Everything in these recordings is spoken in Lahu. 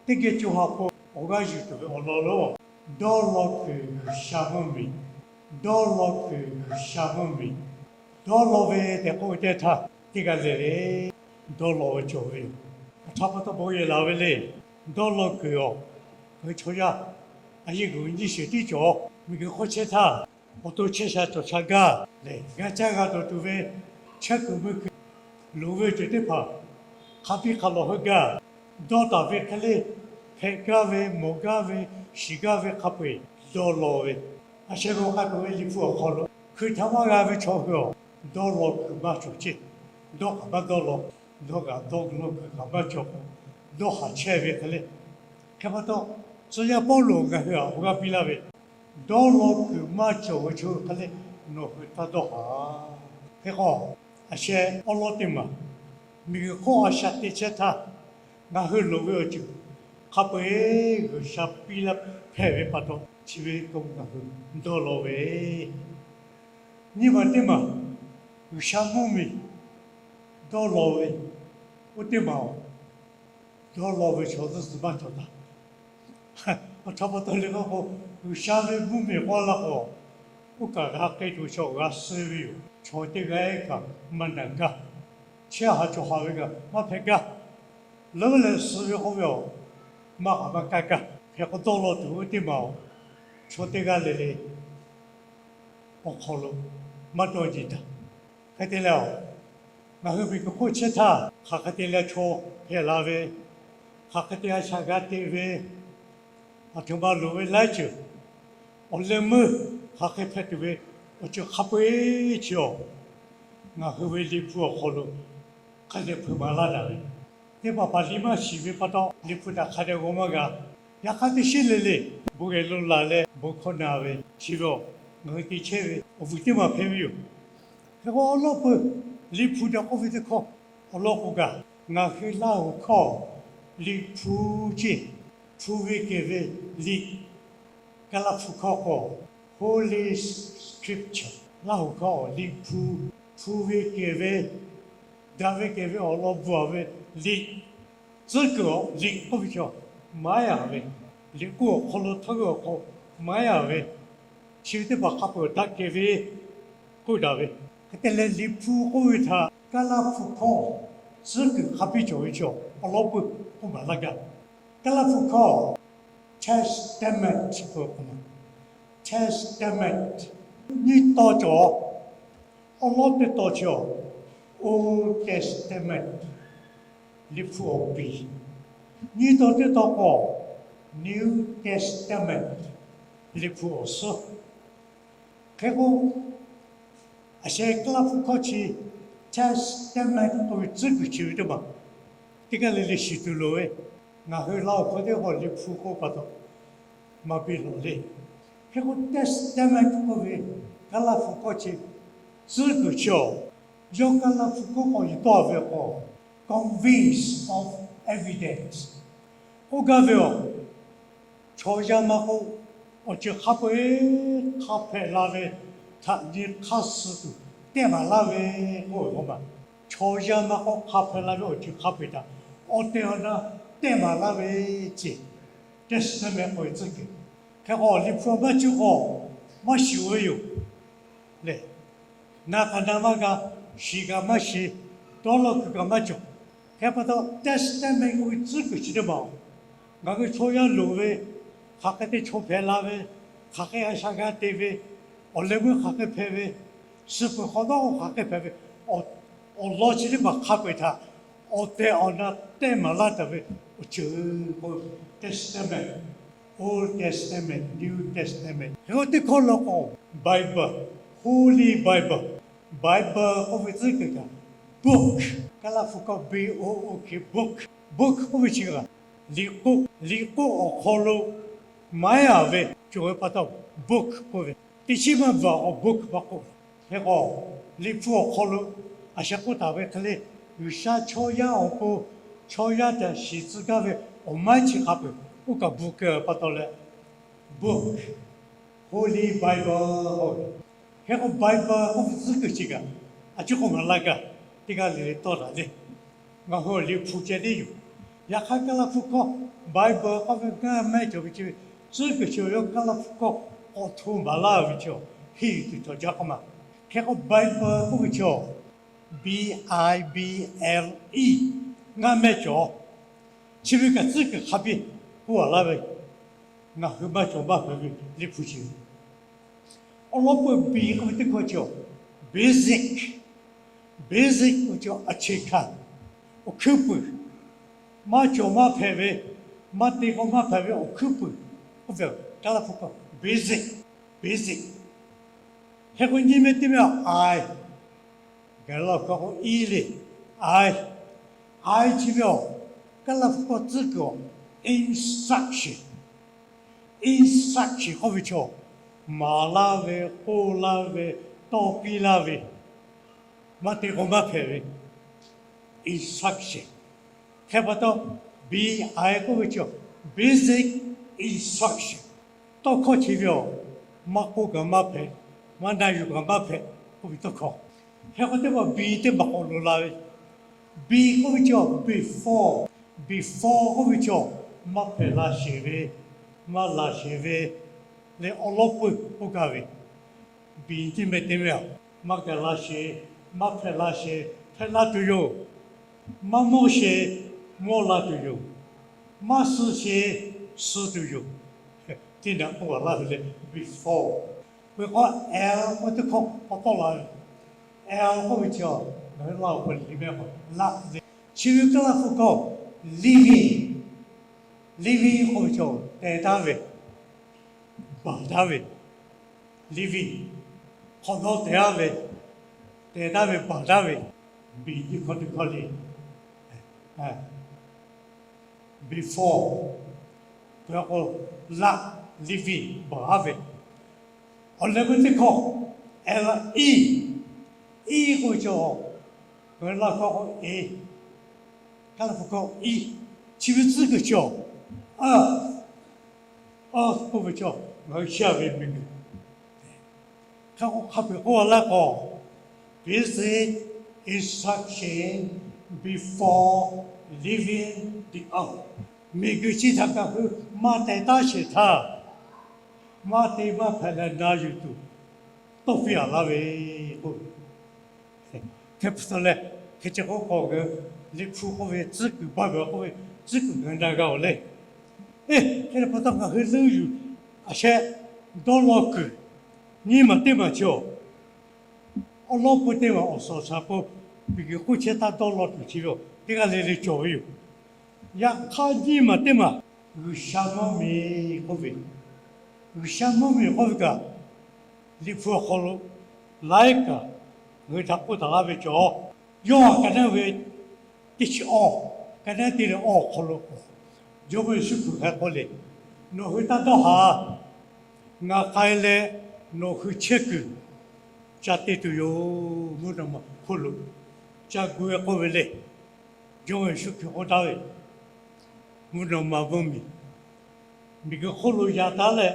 teˇ geh co ha k'o awˬ g'aˇ yuˬ tuˬ ve awˬ lawn lonˉ, dawˇ law kuiˬ G'uiˬsha mvuhˇmiˬ, dawˇ law kuiˬ G'uiˬsha mvuhˇmiˬ, dawˇ law ve tehꞈ k'oˆ ve teˇ htaˇ, teˇ g'aˇ le le dawˇ law ve cawˬ ve yoˬ. Awˬ htaˇ pa taw bon yehˬ laˬ ve le. Dawˇ law kuiˬ awˬ, ngaˬ hui chaw yaˇ a yeˇ kuiˬ nyiˇ shiˍ tiˉ cawˬ. Miˬguiˬ hk'oˆ chehˇ htaˇ, awˬ to chehˇ sha cawˬ sha gaˇ lehˬ, g'a caˇ g'a dawˬ tuˬ ve chehˇ kuiˬ mui kuiˬ loˍ ve ceuˬ teˇ hpaˍ hk'a biˇ hk'a lawˬ heuˆ gaˇ. Dawˇ taˍ ve hk'e le, hpehꞈ gaˇ ve, mawˬ gaˇ ve, shiˍ gaˇ ve hk'a peu-eˬ dawˇ law ve, a sheh g'aw k'ai tuˬ ve Liꞈ hpu awˬ hk'aw lo hkui htaꞈ maˇ g'a ve chaw hui awˬ, dawˇ law kuiˬ maˇ cawˬ ceˇ. Dawˇ kaꞈ maˇ dawˇ law, dawˇ kaꞈ dawˇ law kuiˬ kaꞈ maˇ cawˬ k'o, dawˇ haˍ chehˇ ve hk'e le. Hk'e pa taw, tcuh yaˇ Pawˇluꞈ ngaˬ hui awˬ g'aˇ piˇ laˇ ve, dawˇ law kuiˬ maˇ cawˬ ve chaw hui hk'e le, nawˬ hui taˇ dawˇ haˍ. Hk'e k'o, a sheh awˉ lawˉ teˇ maˬ, miˬguiˬ hk'oˆ a shaꞈ teꞈ chehˇ htaˇ, ngaˬ hui loˍ ve awˬ ceuˬ hk'a peu-eˬ G'uiˬsha piˇ laˇ hpehꞈ ve pa taw, chi ve k'o ngaˬ hui dawˇ law ve, nyiˇ maˬ teˇ maˬ G'uiˬsha mvuhˇmiˬ dawˇ law ve, oˇ teˇ maˬ dawˇ law ve chaw zuhˇ zuhˬ maˇ cawˬ taˍ. Awˬ htaꞈ pa taw le k'oˆ k'o, G'uiˬsha ve mvuhˇmiˬ k'oˆ laˇ k'o, oˇ kaꞈ g'a k'ai tuˬ ve chaw g'a suh ve yoˬ. Chaw teˇ g'aˇ kaꞈ maˇ na gaˇ. Chehˇ haˍ cawˬ haˍ ve kaꞈ maˇ hpehꞈ gaˇ. Leuˉ leh suh ve k'oˆ ve awˬ, maˇ kaꞈ maˇ kaˇ gaˇ. Hk'e k'o dawˇ law tuˬ ve teˇ maˬ awˬ, chaw teˇ g'aˇ le le awˬ hk'aw lo maˇ dawˇ nyi taˍ. Hk'e te leh, ngaˬ hui miˬguiˬ hk'oˆ chehˇ htaˇ, hk'aˬ hk'e te leh chaw hpehꞈ la ve, hk'aˬ hk'e te a shaꞈ g'a te ve, aˬ htoꞈ ma loˍ ve laiˉ ceuˬ, awˬ leh meuˇ hk'aˬ hk'e hpehꞈ tuˬ ve awˬ ceuˬ hk'a peu-eˬ chi awˬ, ngaˬ hui ve Liꞈ hpu awˬ hk'aw lo hk'a dehꞈ hpeuꞈ maˍ laˇ daꞈ ve. Teˇ hpaˍ hpaˍ liꞈ maˇ shiˍ ve pa taw, Liꞈ hpu htaꞈ hk'a dehꞈ g'aw maˇ g'a. Yaꞈ hk'aˇ teˇ shiˉ le le bon geh lo laˬ leh bon hkawˇ na ve chi ve awˬ, ngaˬ hui te chehˇ ve awˬ vuiˬ teˇ maˬ hpehꞈ ve yoˬ. Hk'e k'o awˉ lawˉ peuˬ, Liꞈ hpu tehꞈ k'oˆ ve teˇ hkawˇ awˬ lawn k'o kaꞈ, ngaˬ hui Laˇhuˍ hkawˇ Liꞈ hpu ceˇ, hpu ve kehˬ ve liꞈ, Kaˇlaˇ hpu hkawˇ k'o Holy Scripture, Laˇhuˍ hkawˇ Liꞈ hpu, hpu ve kehˬ ve, daꞈ ve kehˬ ve awˬ lawn bvuhꞈ ve liꞈ, tcuhˉ kuiˬ awˬ liꞈ k'oˆ ve chaw, maiˉ yaˍ ve, liꞈ k'oˆ awˬ hk'aw lo htawˇ ve awˬ hk'aw maiˉ yaˍ ve, chi ve teˇ hpaˍ hk'a peu-eˬ daꞈ kehˬ ve k'oˆ daꞈ ve. Hk'e te leh Liꞈ hpu k'oˆ ve htaꞈ Kaˇlaˇ hpu hkawˇ tcuhˉ kuiˬ hk'a biˇ cawˬ ve chaw awˬ lawn peuˬ k'oˆ maˍ laˇ gaˇ. Kaˇlaˇ hpu hkawˇ Testament k'o, Testament nyiˇ taw cawˬ. Awˉ lawˉ teˇ taw chi awˬ, Old Testament, Liꞈ hpu awˬ piˍ. Nyiˇ taw teˇ taw k'o, New Testament, Liꞈ hpu awˬ suhˉ. Hk'e k'o, a sheh Kaˇlaˇ hpu hkawˇ chi Testament k'oˆ ve tcuhˉ kuiˬ chi ve teˇ maˬ, teˇ g'aˇ le le shiˍ tuˬ loˍ ve, ngaˬ hui Laˇhuˍ hkawˇ teˇ hkawˇ Liꞈ hpu k'oˆ pa taw maˇ biˇ lawˬ le. Hk'e k'o Testament k'oˆ ve Kaˇlaˇ hpu hkawˇ chi tcuhˉ kuiˬ chi awˬ, yawˇ Kaˇlaˇ hpu hkawˇ k'awꞈ yuˬ tawˆ ve k'o, conveyance of evidence k'oˆ gaˇ ve awˬ, chaw yaˇ maˇ k'oˆ, awˬ ceuˬ hk'a peu-eˬ hk'a hpehꞈ la ve htaꞈ nyi hk'aˇ suh tuˬ tehˆ maˍ laˇ ve k'oˆ ve k'o ma. Chaw yaˇ maˇ k'oˆ, hk'a hpehꞈ la ve awˬ ceuˬ hk'a peu-eˬ htaꞈ awˬ tehˬ awˬ na tehˆ maˍ laˇ ve ceˇ, Testament k'oˆ ve tcuhˉ kuiˬ. Hk'e k'o Liꞈ hpu maˇ cuˇ k'o, maˇ shiˍ-oˬ ve yoˬ. Lehˬ, na kaꞈ na maˇ g'a, shiˍ kaꞈ maˇ shiˍ, dawˇ law kuiˬ kaꞈ maˇ cawˬ. Hk'e pa taw Testament k'oˆ ve tcuhˉ kuiˬ chi teˇ maˬ, ngaˬ hui chaw yaˇ loˍ ve, hk'aˬ hk'e te chaw hpehꞈ la ve, hk'aˬ hk'e a shaꞈ g'a te ve, awˬ leh meuˇ hk'aˬ hk'e hpehꞈ ve, suh peuˬ hk'awꞈ nawˉ hk'aˬ hk'e hpehꞈ ve, awˬ lawn chi teˇ maˬ hk'a peu-eˬ htaꞈ awˬ tehˬ awˬ na tehˆ maˍ laˇ taˍ ve awˬ ceuˬ k'o, Testament, Old Testament, New Testament. Hk'e k'o teˇ hkawˇ law k'o, Bible, Holy Bible, Bible k'oˆ ve tcuhˉ kuiˬ kaꞈ, book, Kaˇlaˇ hpu hkawˇ B O O K, book, book k'oˆ ve chi kaꞈ, liꞈ k'oˆ, liꞈ k'oˆ awˬ hk'aw lo maiˉ yaˍ ve cawˬ ve pa taw, book k'oˆ ve, teˇ chiˉ maˇ bvuhꞈ awˬ book maˇ k'oˆ. Hk'e k'o, Liꞈ hpu awˬ hk'aw lo a sheh k'oˆ taˍ ve hk'e le, G'uiˬsha chaw yaˇ awˬ pon, chaw yaˇ htaꞈ shiˍ tcuh gaˇ ve awˬ maiˉ chi hk'a peu-eˬ oˇ kaꞈ bvuhꞈ keu pa taw leh, book, Holy Bible k'oˆ ve. Hk'e k'o Bible k'oˆ ve tcuhˉ kuiˬ chi kaꞈ, a ciˉ k'oˆ maˍ laˇ gaˇ, teˇ g'aˇ le le tawˇ daꞈ le. Ngaˬ hui awˬ Liꞈ hpu ceh tiˉ yoˬ. Yaꞈ hk'aˇ Kaˇlaˇ hpu hkawˇ Bible k'oˆ ve ngaˇ mehˆ cawˬ ve chi ve, tcuhˉ kuiˬ chi ve yoˬ. Kaˇlaˇ hpu hkawˇ k'awꞈ hto baˬ laˇ ve chi, henˇ tuˬ cawˬ jaˇ k'oˆ ma. Hk'e k'o Bible k'oˆ ve chi, B I B L E, ngaˇ mehˆ cawˬ. Chi ve kaꞈ tcuhˉ kuiˬ hk'a biˇ k'oˆ a laˇ ve, ngaˬ hui maˇ cawˬ maˇ hpehꞈ ve Liꞈ hpu chi ve. Awˬ lawn k'o, B k'oˆ ve teˇ hkawˇ chi, basic, basic k'oˆ ve chi အခြေခံ, awˬ hkuiˉ puiˍ, maˇ cawˬ maˇ hpehꞈ ve, maˇ te k'o maˇ hpehꞈ ve awˬ hkuiˉ puiˍ k'oˆ ve, Kaˇlaˇ hpu hkawˇ basic, basic. Hk'e k'o nyiˇ mehˆ teˇ mehˆ I, Gaˬ la awˬ hkawˇ k'o I le, I, I chi ve awˬ, Kaˇlaˇ hpu hkawˇ tcuhˉ kuiˬ awˬ, instruction, instruction k'oˆ ve chi, maˍ laˇ ve, k'oˆ laˇ ve, tawˇ piˇ laˇ ve, maˇ te k'o maˇ hpehꞈ ve instruction. Hk'e pa taw, B I k'oˆ ve chi, basic instruction, tawˇ hkawˇ chi ve awˬ, maˇ k'oˆ kaꞈ maˇ hpehꞈ, maˇ na yuˬ kaꞈ maˇ hpehꞈ k'oˆ ve tawˇ hkawˇ. Hk'e k'o teˇ hpaˍ B teˇ maˬ k'awꞈ loꞈ la ve, B k'oˆ ve chi, before, before k'oˆ ve chi, maˇ hpehꞈ la sheˍ ve, maˇ la sheˍ ve leh awˬ lawn k'oˆ gaˇ ve, B nyiˇ mehˆ teˇ mehˆ, maˇ gaˬ la sheˍ, maˇ hpehꞈ la sheˍ, hpehꞈ la tuˬ yoˬ. Maˇ mawˇ sheˍ, mawˇ la tuˬ yoˬ. Maˇ suh sheˍ, suh tuˬ yoˬ. Teˇ naꞈ k'oˆ a laˇ ve leh before. Peuˬ k'o, L k'oˆ ve teˇ hkawˇ k'awꞈ tawˆ la ve, L k'oˆ ve chi, ngaˬ hui Laˇ huˍ k'o liꞈ mehˆ k'o laˆ ve, chi ve Kaˇlaˇ hpu hkawˇ living, living k'oˆ ve chi, teh taˉ ve, baˬ taˉ ve, living, hk'awꞈ nawˉ teh taˉ ve, teh taˉ ve, baˬ taˉ ve, B nyiˇ hkawˇ teˇ hkawˇ le. Before, peuˬ k'o laˆ, living, baˬ taˉ ve, awˬ leh ve teˇ hkawˇ, L E, E k'oˆ ve chi, ngaˬ hui Laˇ huˍ k'o e, Kaˇlaˇ hpu hkawˇ e, chi ve tcuhˉ kuiˬ chi, a, a k'oˆ ve chi, ngaˬ hui chiˇ a ve miˬguiˬ. Hk'e k'o hk'a peu-eˬ k'oˆ a laˇ k'o, basic instruction before leaving the earth. Miˬguiˬ chi htaꞈ ngaˬ hui maˇ teh taˉ sheˍ htaˇ, maˇ te maˇ hpehꞈ leh na yuˬ tuˬ tawˇ piˇ a laˇ ve k'o, hk'e pa taw leh, hk'e chi k'oˆ k'o, Liꞈ hpu k'oˆ ve tcuhˉ kuiˬ, Baˬ ve k'oˆ ve tcuhˉ kuiˬ ngaˬ hui na g'a oˬ le. Eˬ, hk'e pa taw ngaˬ hui leuˆ yuˬ a shehˆ dawˇ law kuiˬ nyiˇ maˬ teˇ maˬ chi awˬ, awˬ lawn k'o teˇ maˬ awˬ suhˍ awˬ shaˍ k'o, miˬguiˬ k'oˆ chehˇ taˇ dawˇ law tuˬ chi ve teˇ g'aˇ le le cawˬ ve yoˬ. Yaꞈ hk'aˇ nyiˇ maˬ teˇ maˬ G'uiˬsha mvuhˇmiˬ k'oˆ ve, G'uiˬsha mvuhˇmiˬ k'oˆ ve kaꞈ, Liꞈ hpu awˬ hk'aw lo laiˉ kaꞈ ngaˬ hui htaꞈ k'oˆ taˍ laˇ ve cawˬ. Yawˇ htaꞈ ka naˉ ve teˇ chi awˇ, ka naˉ te leh awˇ awˬ hk'aw lo k'o, Jawˇmawˇ Yeˍsuˆ Hkriꞈ hk'a k'oˆ le, Nawˬ hui taˇ dawˇ haˍ. Ngaˬ k'ai leh nawˬ hui chehˇ kuiˬ ca te tuˬ yoˬ. Mvuhˇ naw ma hk'oˆ lo ca gu ve k'oˆ ve le. Jawˇmawˇ Yeˍsuˆ Hkriꞈ k'oˆ taˍ ve, Mvuhˇ naw ma mvuhˇmiˬ, miˬguiˬ hk'oˆ lo yaꞈ taˉ leh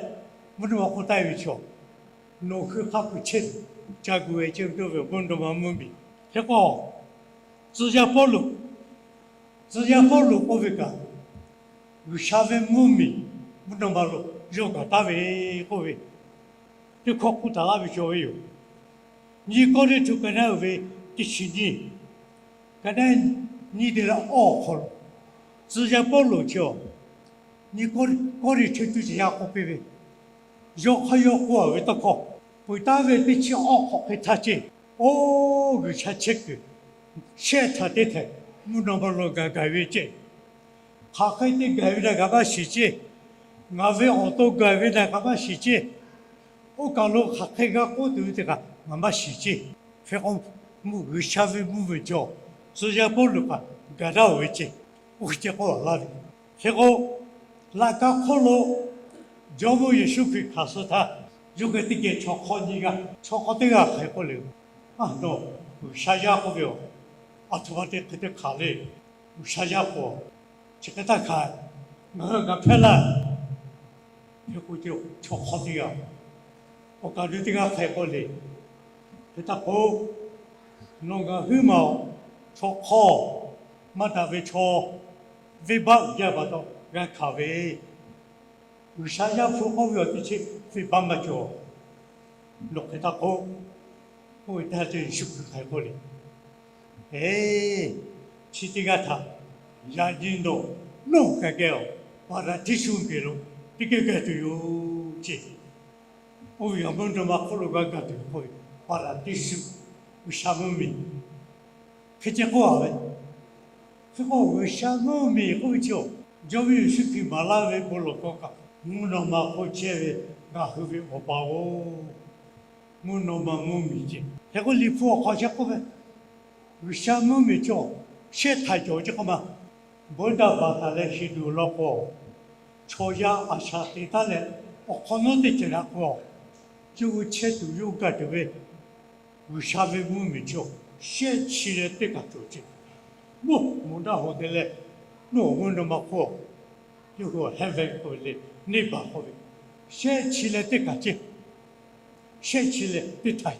mvuhˇ naw ma k'oˆ taˍ ve chaw, Nawˬ hui hk'a peu-eˬ chehˇ tuˬ ca gu ve ceh ve, mvuhˇ naw ma mvuhˇmiˬ. Hk'e k'o, tcuh yaˇ Pawˇluꞈ, tcuh yaˇ Pawˇluꞈ k'oˆ ve kaꞈ, G'uiˬsha ve mvuhˇmiˬ mvuhˇ naw ma lo yawˇ gaˬ taˍ ve k'oˆ ve, teˇ hkawˇ k'oˆ taˍ laˇ ve cawˬ ve yoˬ. Nyiˇ Kawˇrenˍhtuˆ ka naˉ uiˍ ve teˇ chi nyiˇ, ka naˉ nyiˇ te leh awˇ awˬ hk'aw lo, tcuh yaˇ Pawˇluꞈ chi awˬ, Nyiˇ Kawˇrenˍhtuˆ teˇ chi yaˇ k'oˆ piˇ ve, yawˇ hk'aˇ yawˇ k'oˆ a ve tawˇ hkawˇ, peuˬ taˍ ve teˇ chi awˇ hk'awꞈ hk'e htaˇ ceˇ, oˇ G'uiˬsha chehˇ kuiˬ shehˆ htaꞈ teˇ htehꞈ mvuhˇ naw ma lo gaˬ gaˬ ve ceˇ. Hk'aˬ hk'e te gaˬ ve naˬ kaꞈ maˇ shiˍ ceˇ. Ngaˬ ve awˬ to gaˬ ve naˬ kaꞈ maˇ shiˍ ceˇ. Oˇ kaˬ lo hk'aˬ hk'e g'a k'oˆ tuˬ ve teˇ hpaˍ ngaˬ maˇ shiˍ ceˇ. Hk'e k'o, mvuhˇ G'uiˬsha ve mvuhˇmiˬ cawˬ, tcuh yaˇ Pawˇluꞈ kaꞈ gaˬ taˍ-oˬ ve ceˇ. Oˇ hk'e te k'oˆ a laˇ ve. Hk'e k'o, laꞈ ka hk'oˆ lo Jawˇmawˇ Yeˍsuˆ Hkriꞈ hkanˍ suh htaˇ, yawˇ geh teˇ geh chaw hk'awˇ nyiˇ g'aˇ, chaw hk'awˇ teˇ g'aˇ hk'e k'oˆ le, A, nawˬ G'uiˬsha yaˇ k'oˆ ve yoˬ. A htoꞈ ma te hk'e te hkanˍ le. G'uiˬsha yaˇ k'o, chi hk'e taˇ hkanˍ, ngaˬ hui g'a hpehˇ laˇ. Hk'e k'o, chaw hk'awˇ teˇ g'aˇ, awˬ kaˍ awˬ nu teˇ g'aˇ hk'e k'oˆ le. Hk'e taˇ k'oˆ, nawˬ ngaˬ huiˉ maˬ chaw hk'awˇ maˇ daꞈ ve chaw, venˇbaˆ uiˍ jaˇ pa taw g'a hkanˍ ve, G'uiˬsha yaˇ hpu k'oˆ ve awˬ teˇ chi venˇbaˆ maˇ cawˬ. Nawˬ hk'e taˇ k'oˆ, k'oˆ ve teˇ ha te Yeˍsuˆ Hkriꞈ hk'aˬ hk'e k'oˆ le, Eˬ, chi teˇ g'aˇ htaꞈ yaꞈ nyi nawˬ nawˬ kaꞈ geh awˬ, Paˍraˍdiˇsuˆ geh lo teˇ geh geh tuˬ yoˬ ceˇ. Oˇ ve awˬ mvuhˇ naw ma hk'oˆ lo g'a gaˬ tuˬ ve k'oˆ ve, Paˍraˍdiˇsuˆ, G'uiˬsha mvuhˇmiˬ hk'e ceh k'oˆ a ve. Hk'e k'o G'uiˬsha mvuhˇmiˬ k'oˆ ve chi awˬ, Jawˇmawˇ Yeˍsuˆ Hkriꞈ maˍ laˇ ve bon lawˬ hkawˇ kaꞈ, mvuhˇ naw ma hk'oˆ chehˇ ve ngaˬ hui ve Awˬ pa-oˬ, mvuhˇ naw ma mvuhˇmiˬ ceˇ. Hk'e k'o Liꞈ hpu awˬ hk'aw chehˇ k'oˆ ve, G'uiˬsha mvuhˇmiˬ cawˬ, shehˆ htaiˍ cawˬ ceˇ k'oˆ ma. Buddha baˬ taˍ leh shiˍ tuˬ law k'o, chaw yaˇ a shaꞈ te taˉ leh awˬ hk'awꞈ nawˉ teˇ ceuˬ htaꞈ k'o, yawˇ hui chehˇ tuˬ yawˇ hui gaˬ tuˬ ve G'uiˬsha ve mvuhˇmiˬ chi awˬ, shehˆ chi leh teˇ kaˬ cawˬ ceˇ. Mvuhˇ mvuhˬ daˇ hoꞈ te leh, nawˬ mvuhˇ naw ma hk'oˆ, yawˇ hui heaven k'oˆ ve le, neˇ baˬ k'oˆ ve, shehˆ chi leh teˇ kaˬ ceˇ. Shehˆ chi leh teˇ htaiˍ.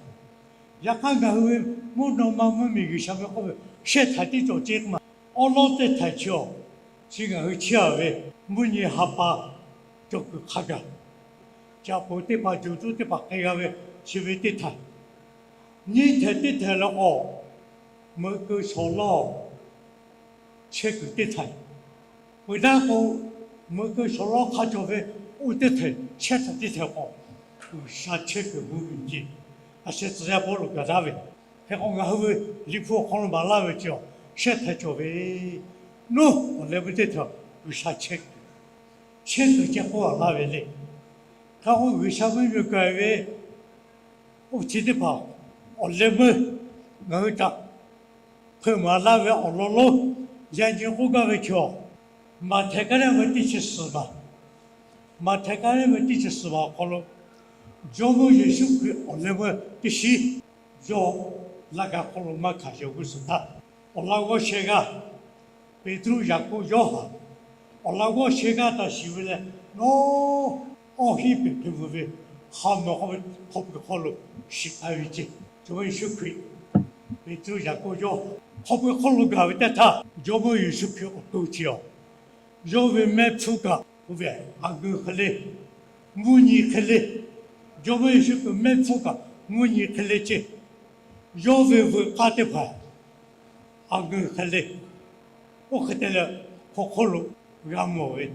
Yaꞈ hk'aˇ ngaˬ hui ve mvuhˇ naw ma mvuhˇmiˬ G'uiˬsha ve k'oˆ ve, shehˆ htaiˍ teˇ cawˬ ceˇ k'oˆ ma. Awˉ lawˉ teˇ htaiˍ chi awˬ, chi ngaˬ hui chehˇ a ve mvuhˇ nyi ha pa cawˬ kuiˬ hk'a gaˬ, caꞈ poˬ teˇ hpaˍ, juˬ tuˉ teˇ hpaˍ hk'e g'a ve, chi ve teˇ htaiˍ. Nyiˇ htaiˍ teˇ htaiˍ law k'o, meuꞈ keu shawˍ lawˇ chehˇ kuiˬ teˇ htaiˍ. Peuˬ daˇ k'o, meuꞈ keu shawˍ lawˇ hk'a cawˬ ve oˇ teˇ htaiˍ, shehˆ htaiˍ teˇ htaiˍ k'o, G'uiˬsha chehˇ kuiˬ mvuhˇmiˬ ceˇ. A sheh tcuh yaˇ Pawˇluꞈ gaˬ daꞈ ve, hk'e k'o ngaˬ hui ve Liꞈ hpu awˬ hk'aw lo maˍ laˇ ve chi awˬ, shehˆ htaiˍ cawˬ ve, nawˬ awˬ leh meuˇ teˇ htaiˍ G'uiˬsha chehˇ kuiˬ, chehˇ kuiˬ ceh k'oˆ a laˇ ve le. Hk'e k'o G'uiˬsha mvuhˇmiˬ gaˬ ve oˇ chi teˇ hpaˍ awˬ leh meuˇ ngaˬ hui htaꞈ hpeuꞈ maˍ laˇ ve awˬ lawn lonˉ, yaꞈ nyi k'oˆ gaˇ ve chaw, Maꞈhtehˍ kaˉ neˉ ve teˇ chi suhˍ maˬ, Maꞈhtehˍ kaˉ neˉ ve teˇ chi suhˍ maˬ awˬ hk'aw lo, Jawˇmawˇ Yeˍsuˆ Hkriꞈ awˬ leh meuˇ teˇ shiˉ yawˇ laꞈ ka hk'aw lo maˇ hkanˍ yuˬ g'uˇ suhˍ htaˇ, awˬ laꞈ g'awˇ sheh g'aˇ, Peˍtruˆ, Yaˍkoˆ, Yoˇhanˬ, awˬ laꞈ g'awˇ sheh g'aˇ htaꞈ shiˍ ve leh, nawˬ awˇ hinˉ peꞈ hk'e mvuh ve ha mawˬ k'oˆ ve hk'aw pui hk'aw lo shiˍ k'ai ve ceˇ. Jawˇmawˇ Yeˍsuˆ Hkriꞈ, Peˍtruˆ, Yaˍkoˆ, Yoˇhanˬ hk'aw pui hk'aw lo gaˬ ve teˇ htaˇ, Jawˇmawˇ Yeˍsuˆ Hkriꞈ awˬ to chi awˬ, yawˇ ve mehˆ hpfuhˇ kaꞈ k'oˆ ve, a geu hk'e le, mvuhˇ nyi hk'e le, Jawˇmawˇ Yeˍsuˆ Hkriꞈ mehˆ hpfuhˇ kaꞈ mvuhˇ nyi hk'e le ceˇ. Yawˇ ve veuꞈ k'aˇ teˇ hpaˍ a geu hk'e le. Oˇ hk'e te leh, hk'aw hk'oˆ lo g'a mawˬ ve,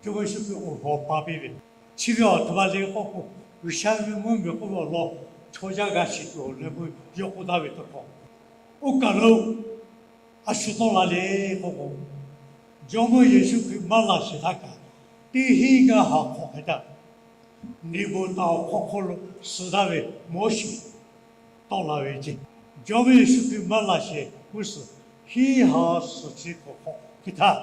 Jawˇmawˇ Yeˍsuˆ Hkriꞈ awˬ haw pa piˇ ve, chi ve awˬ htoꞈ ma le k'oˆ k'o, G'uiˬsha ve mvuhˇmiˬ k'oˆ ve awˬ lawn chaw yaˇ g'a shiˍ tuˬ awˬ leh meuˇ yawˇ k'oˆ taˍ ve tawˇ hkawˇ, oˇ kaˬ lo a shu tawˆ la le k'oˆ k'o, Jawˇmawˇ Yeˍsuˆ Hkriꞈ maˇ laˬ sheˍ htaˇ kaꞈ, teˇ hinˉ ngaˇ ha hk'awꞈ hk'e htaˇ, Neˍbuˍtaˍ awˬ hk'aw hk'oˆ lo suh taˍ ve Moˉseˍ tawˆ la ve ceˇ. Jawˇmawˇ Yeˍsuˆ Hkriꞈ maˇ laˬ sheˍ g'uˇ suhˍ, hiˉ ha suhˍ chi hk'awꞈ hk'awꞈ hk'e htaˇ,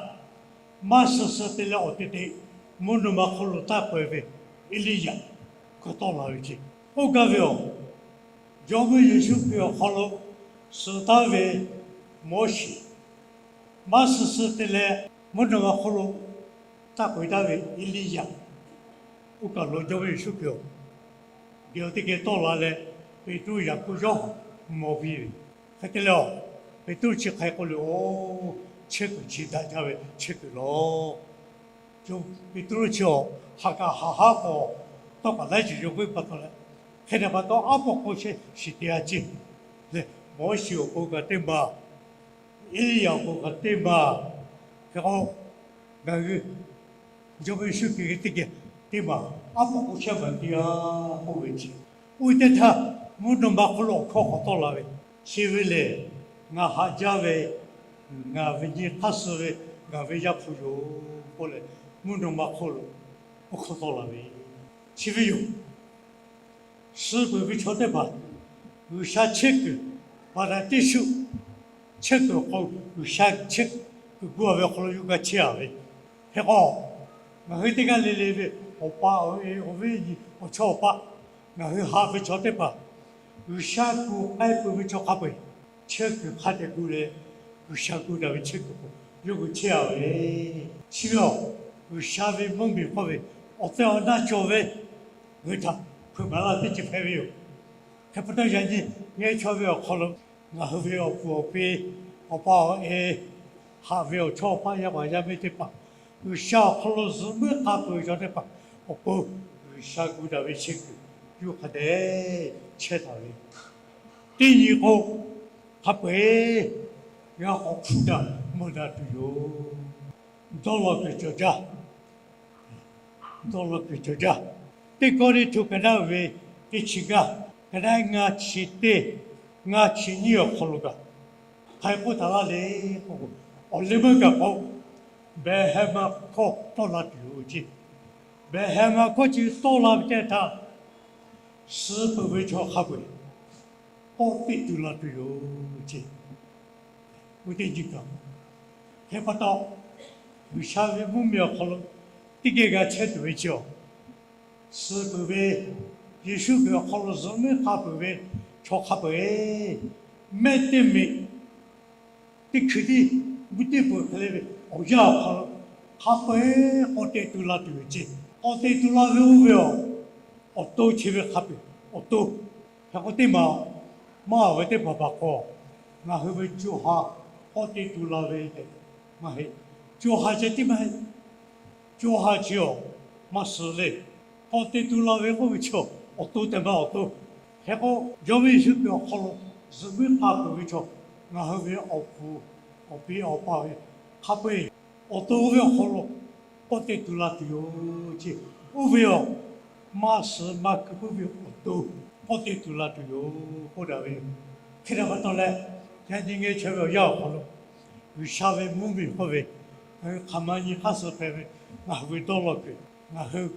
maˇ suh suh te leh awˬ te te mvuhˇ naw ma hk'oˆ lo taˇ k'oꞈ e ve Eˇliˇyaꞈ hk'a tawˆ la ve ceˇ. Oˇ gaˇ ve awˬ, Jawˇmawˇ Yeˍsuˆ Hkriꞈ awˬ hk'aw lo suh taˍ ve Moˉseˍ, maˇ suh suh te leh mvuhˇ naw ma hk'oˆ lo taˇ k'oꞈ e taˍ ve Eˇliˇyaꞈ, oˇ kaˬ lo Jawˇmawˇ Yeˍsuˆ Hkriꞈ awˬ geh teˇ geh tawˆ la leh, Peˍtruˆ, Yaˍkoˆ, Yoˇhanˬ mawˬ piˇ ve. Hk'e te leh awˬ, Peˍtruˆ chi hk'e k'oˆ le, Oˬ, chehˇ kuiˬ chi daꞈ jaˇ ve chehˇ kuiˬ lawˬ. Peˍtruˆ chi awˬ, ha kaꞈ haꞈ haˉ k'o, tawˇ kaꞈ laiˉ ceuˬ yawˇ k'oˆ pa taw leh, hk'e te pa taw aˉ pawˆ k'o shehˍ shiˍ te a ceˇ leh, Moˉseˍ awˬ pon kaꞈ teˇ maˬ, Eˇliˇyaꞈ awˬ pon kaꞈ teˇ maˬ, hk'e k'o ngaˬ hui Jawˇmawˇ Yeˍsuˆ Hkriꞈ geh teˇ geh teˇ maˬ aˉ pawˆ k'o shehˍ maˬ te a k'oˆ ve ceˇ. Oˇ ve teˇ htaˇ, mvuhˇ naw ma hk'oˆ lo awˬ hkawˇ k'awꞈ tawˆ la ve, chi ve lehˬ, ngaˬ haꞈ jaˇ ve, ngaˬ ve nyi hk'aˇ suh ve, ngaˬ ve Yaˇ hpu yoˬ k'oˆ leh, mvuhˇ naw ma hk'oˆ lo awˬ hkawˇ tawˆ la ve, chi ve yoˬ. Suh peuˬ ve chaw teˇ hpaˍ, G'uiˬsha chehˇ kuiˬ, Paˍraˍdiˇsuˆ chehˇ kuiˬ awˬ hk'aw, G'uiˬsha chehˇ kuiˬ gu a ve awˬ hk'aw lo yawˇ g'a chehˇ a ve. Hk'e k'o, ngaˬ hui teˇ g'aˇ le le ve awˬ pa awˬ e awˬ viˉ nyi awˬ chawˇ awˬ paˆ, ngaˬ hui haꞈ ve chaw teˇ hpaˍ, G'uiˬsha kuˬ k'ai peuˬ ve chaw hk'a peu-eˬ, chehˇ kuiˬ hk'a dehꞈ gu leh, G'uiˬsha gu daꞈ ve chehˇ kuiˬ k'o yawˇ hui chehˇ a ve. Chi ve awˬ, G'uiˬsha ve mvuhˇmiˬ hk'oˆ ve awˬ tehˬ awˬ na cawˬ ve ngaˬ hui htaꞈ hpeuꞈ maˍ laˇ teˇ ceuˬ hpehꞈ ve yoˬ. Hk'e pa taw yaꞈ nyi ngeh chaw ve awˬ hk'aw lo ngaˬ hui ve awˬ puˍ awˬ pi, awˬ pa awˬ e, haꞈ ve awˬ chawˇ awˬ paˇ yaˇ paˍ yaˇ miˇ teˇ hpaˍ, G'uiˬsha awˬ hk'aw lo zuhꞈ muiˉ hk'a peuˬ ve chaw teˇ hpaˍ awˬ pon G'uiˬsha gu daꞈ ve chehˇ kuiˬ yuˬ hk'a dehꞈ chehˇ taˍ ve. Teˇ nyi k'o, hk'a peu-eˬ g'a k'awꞈ hpuˇ daꞈ mawˬ daꞈ tuˬ yoˬ. Dawˇ law kuiˬ cawˬ jaˇ. Dawˇ law kuiˬ cawˬ jaˇ. Teˇ Kawˇrenˍhtuˆ ka naˉ ve teˇ chi ngaˇ, ka naˉ ngaˇ chi teˇ, ngaˇ chi nyiˇ awˬ hk'aw lo kaꞈ, hk'aˬ hk'e k'oˆ taˍ laˇ le k'o, awˬ leh meuˇ kaꞈ k'o, behˬ heh ma hkawˇ tawˆ la tuˬ yoˬ ceˇ. Behˬ heh ma hkawˇ chi tawˆ la ve teˇ htaˇ, suh peuˬ ve chaw hk'a peu-eˬ k'awꞈ teꞈ tu la tuˬ yoˬ ceˇ. Oˇ teˇ nyi kaꞈ, hk'e pa taw, G'uiˬsha ve mvuhˇmiˬ awˬ hk'aw lo teˇ geh g'a chehˇ tuˬ ve chi awˬ, suh peuˬ ve, Yeˍsuˆ Hkriꞈ awˬ hk'aw lo zuhꞈ muiˉ hk'a peuˬ ve chaw hk'a peu-eˬ, mehˆ teˇ meꞈ, teˇ hkui tiˉ, mvuhˇ teˇ peuˬ hk'e le ve awˬ yanˇ awˬ hk'aw lo hk'a peu-eˬ k'awꞈ teꞈ tu la tuˬ yoˬ ceˇ. K'awꞈ teꞈ tu la ve oˇ ve awˬ, awˬ to chi ve hk'a peu-eˬ awˬ to. Hk'e k'o teˇ maˬ, maˇ ve teˇ hpaˍ hpaˍ k'o, ngaˬ hui ve co ha k'awꞈ teꞈ tu la ve tehꞈ maˇ heˆ. Co ha ceh tiˉ maˇ heˆ. Co ha chi awˬ maˇ suh le. K'awꞈ teꞈ tu la ve k'oˆ ve chi awˬ, awˬ to tehꞈ maˇ awˬ to. Hk'e k'o, yawˇ ve Yeˍsuˆ Hkriꞈ awˬ hk'aw lo zuhꞈ muiˉ hk'a peuˬ ve chaw, ngaˬ hui ve awˬ puˍ awˬ pi awˬ pa ve hk'a peu-eˬ awˬ to oˇ ve awˬ hk'aw lo k'awꞈ teꞈ tu la tuˬ yoˬ ceˇ. Oˇ ve awˬ maˇ suh maˇ keu puiˉ ve awˬ to k'awꞈ teꞈ tu la tuˬ yoˬ k'oˆ daꞈ ve yoˬ. Hk'e te pa taw leh, yaꞈ nyi ngeh chaweh ve awˬ yanˇ awˬ hk'aw lo G'uiˬsha ve mvuhˇmiˬ k'oˆ ve, ngaˬ hui hk'aˬ ma nyi hk'aˇ suh hpehꞈ ve, ngaˬ hui ve dawˇ law kuiˬ, ngaˬ hui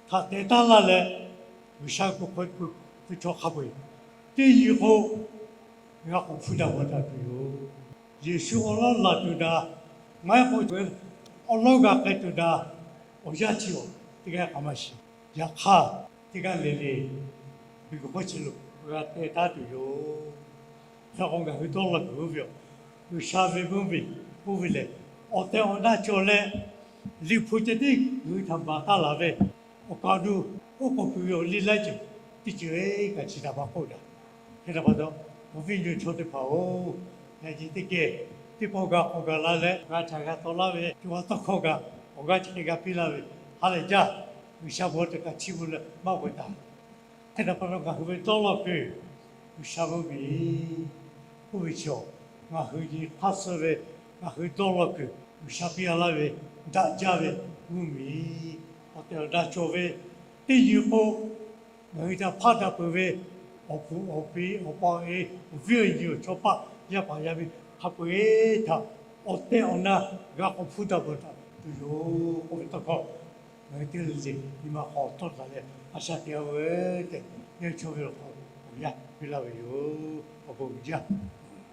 htaꞈ teh taˉ laˇ leh, G'uiˬsha kuˬ hk'aw kuˬ ve chaw hk'a peu-eˬ teˇ nyi k'o, g'a k'awꞈ hpuˇ daꞈ mawˬ daꞈ tuˬ yoˬ. Yeˍsuˆ awˬ lawn laˬ tuˬ daꞈ, maˇ heˆ k'o awˬ lawn g'a k'ai tuˬ daꞈ, awˬ yanˇ chi awˬ teˇ g'aˇ k'aꞈ maˇ shiˍ. Yaꞈ hk'aˇ, teˇ g'aˇ le le miˬguiˬ hk'oˆ chi lo g'a teh taˉ tuˬ yoˬ. Hk'e k'o ngaˬ hui dawˇ law kuiˬ oˇ ve awˬ, G'uiˬsha ve mvuhˇmiˬ oˇ ve lehˬ, awˬ tehˬ awˬ na cawˬ leh, Liꞈ hpu ceh tiˉ ngaˬ hui htaꞈ maˍ taˉ laˬ ve, awˬ kaˍ awˬ nu oˉ k'oˍ pui ve awˬ liˇ laiˉ ceuˬ teˇ ceuˬ kaꞈ chi htaꞈ maˇ k'oˆ daꞈ. Hk'e te pa taw, awˬ viˉ awˬ nyi chaw teˇ hpaˍ-oˬ, yaꞈ nyi teˇ geh teˇ pawˆ g'a k'awꞈ gaˬ la leh, g'a caˇ g'a taw laˇ ve co ha tawˇ hkawˇ kaꞈ awˬ g'aˇ chi hk'e g'a piˇ laˇ ve, ha lehˬ jaˇ. G'uiˬsha bon teꞈ kaꞈ chiˇ mvuh leh maˇ g'a daꞈ. Hk'e te pa taw ngaˬ hui ve dawˇ law kuiˬ, G'uiˬsha mvuhˇmiˬ oˇ ve chi awˬ, ngaˬ hui nyi hk'aˇ suh ve, ngaˬ hui dawˇ law kuiˬ G'uiˬsha piˇ a laˇ ve, daꞈ jaˇ ve mvuhˇmiˬ, awˬ tehˬ awˬ na cawˬ ve, teˇ nyi k'o, ngaˬ hui htaꞈ hpaˇ daꞈ peuˬ ve awˬ puˍ awˬ pi awˬ pa awˬ e, awˬ viˉ awˬ nyi awˬ chawˇ paˆ yaˇ paˍ yaˇ miˇ hk'a peu-eˬ htaꞈ awˬ tehˬ awˬ na g'a k'awꞈ hpuˇ daꞈ peuˬ htaꞈ tuˬ yoˬ k'oˆ ve tawˇ hkawˇ, ngaˬ hui teˇ g'aˇ le le nyi ma hk'aw tawˆ taˍ leh a shaꞈ teꞈ-a ve tehꞈ, ngaˬ hui chaw ve awˬ hk'aw awˬ yanˇ piˇ laˇ ve yoˬ. Awˬ bon uiˍ jaˇ.